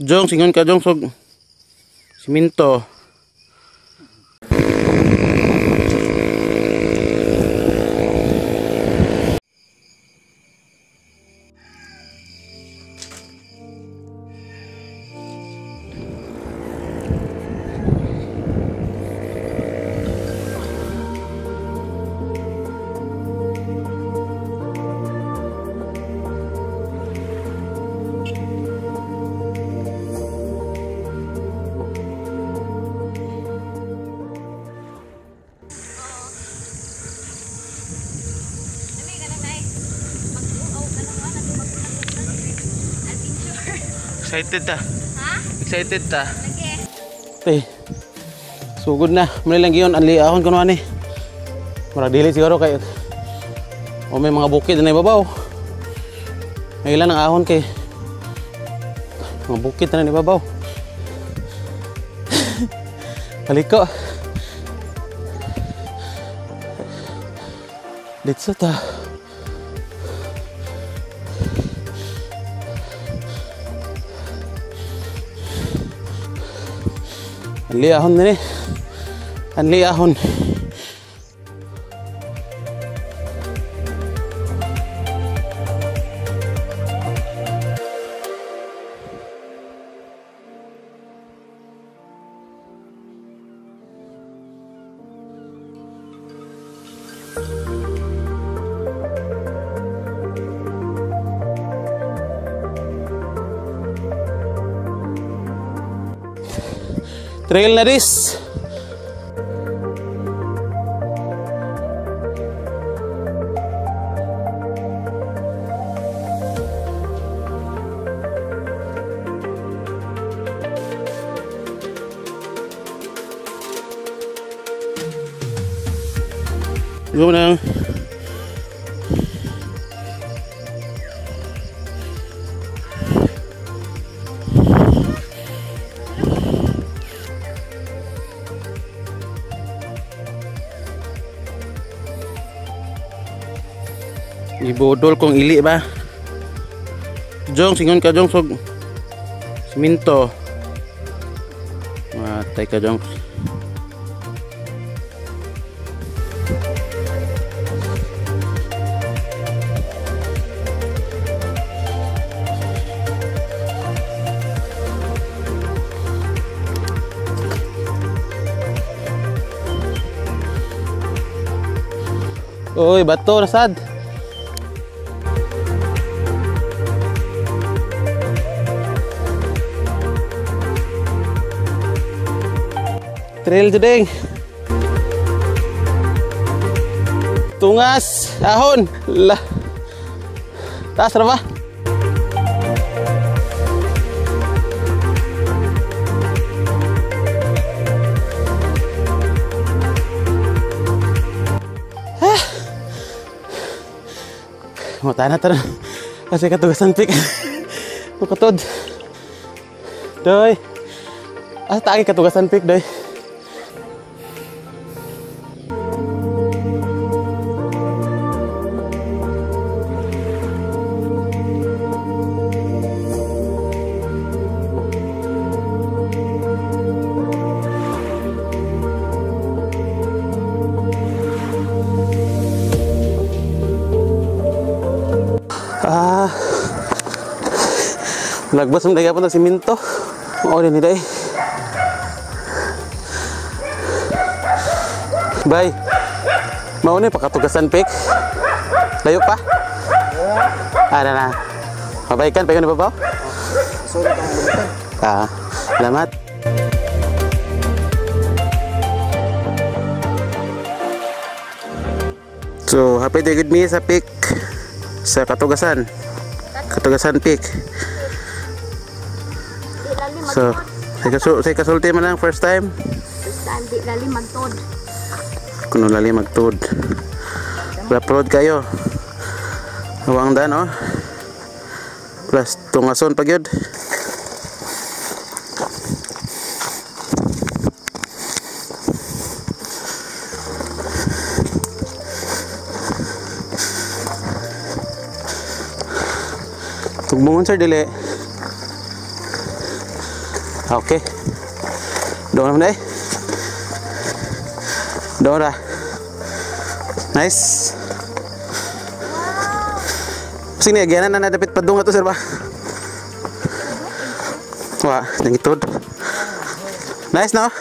Jong, singon ka Jong sog siminto. Excited ta? Ha? Excited ta? Lagi. Eh, sugod na. Muna lang giyon, anli ahon kuno ani. Murag dili siguro kay o may mga bukid na ibabaw. May ilan ang ahon kay mga bukid na ibabaw. Haliko. Dito ta. Anli ahon nini. Anli ahon. Trail na this. Go na. Ibodol kong ili ba. Jong, singon ka Jong sog siminto. Matay ka Jong. Oy, bato nasad. Trail today. Tungas, ahon. La. Taas ra ba? Ah. Mata na tara. Kasi katugasan pik. Pukatod. Doy. Ah, taagi katugasan pik doy. Lagbas ng dagapon ng siminto. Oo din nila eh. Bye. Mauna pakatugasan pik. Layo pa? Ah, na na. Mabaikan pa yun ba? Ah, salamat. So, happy day good me sa pik sa katugasan. Katugasan pik. So, say kasulti man lang first time. First time di lali magtod. Kuno lali magtod. Upload kayo. Awang dan oh. Plus tungason pa gyud. Tugbongon sir dili. Okay. Doon naman eh. Doon ra. Nice. Sini agyanan na nadapit padung ato sir ba? Wa, nangitod. Nice no?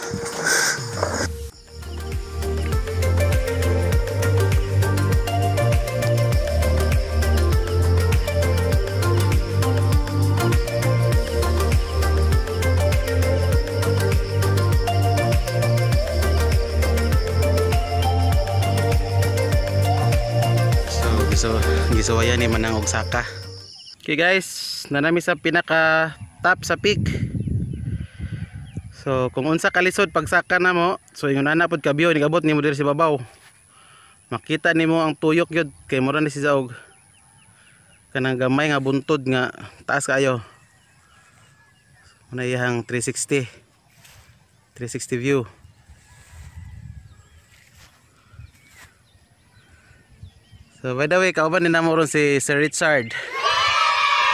So, gisuwayan ni Manang og saka. Okay guys, nanami sa pinaka top sa peak. So kung unsa kalisod pagsaka namo, so ingon ana pod ka view nigabot nimo diri sa babaw. Makita nimo ang tuyok gyud kay mura ni si og kanang gamay nga buntod nga taas kaayo. Muna iyang 360 view. So by the way, kauban ni namo ron si Sir Richard.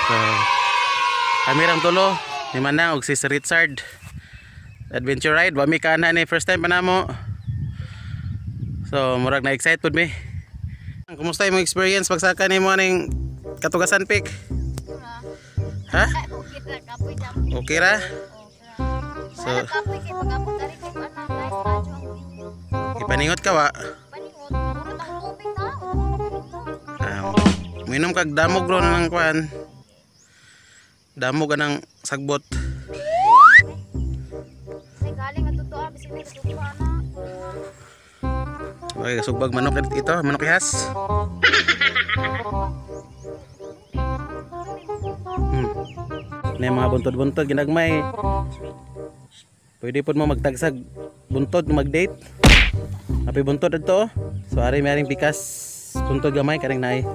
So kami rang tulo ni Manang og si Sir Richard. Adventure ride, wa mi kana ni first time pa namo. So murag na excited pud mi. Kumusta imong experience pagsaka nimo aning Katugasan Peak? Ha? Okay ra? So ipaningot ka wa? Minom kag damog ron ng kuan. Damog anang sagbot. Okay, sugbag manok ito, manok ihas. Na mga buntod-buntod ginagmay. Pwede pod mo magtagsag buntod mag-date. Api buntod adto. So ari may aring pikas buntod gamay kaning naay.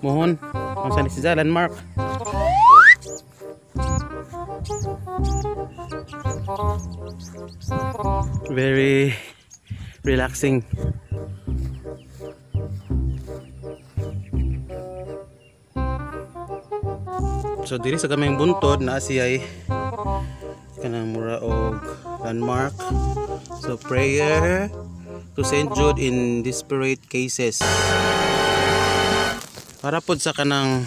Mohon, kung saan si landmark. Very relaxing. So diri sa kaming buntod na siya ay kanang mura og landmark. So prayer to Saint Jude in desperate cases. Para pod sa kanang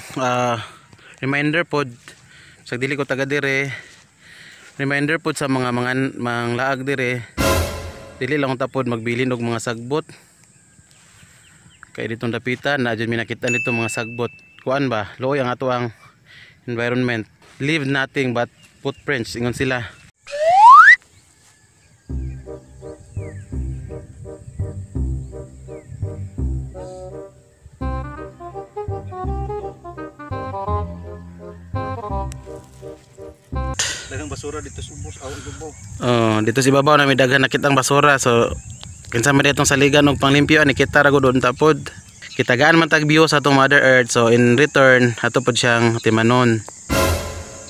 reminder pod sa dili ko taga dire, reminder pod sa mga laag dire, dili lang ta pod magbilin og mga sagbot kay ditong dapitan na jud mi nakita nito mga sagbot. Kuan ba, luoy ang ato ang environment. Leave nothing but footprints ingon sila. Daghang basura dito sa ubos, aw ibabaw. Oh, dito sa ibabaw na may daghan nakitang basura. So kinsa man ditong saligan og panglimpyo ani kita ra gud unta pod. Kitagaan man tag view sa atong Mother Earth. So in return ato pod siyang timanon.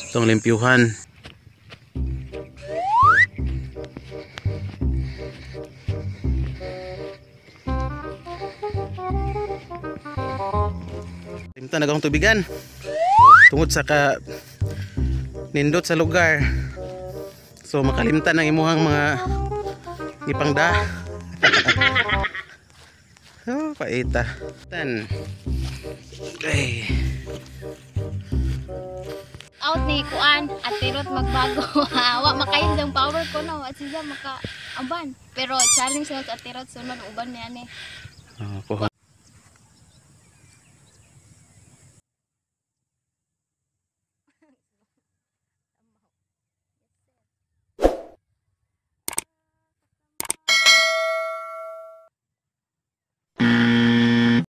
Itong limpyuhan. Limtan nagahong tubigan. Tungod sa ka nindot sa lugar. So makalimtan ang imuhang mga gipangda. Oh, paita. Tan. Ay. Out ni kuan at tirot magbago. Wa makayin ang power ko no at siya maka aban. Pero challenge na sa tirot sunod uban niya ni. Oh,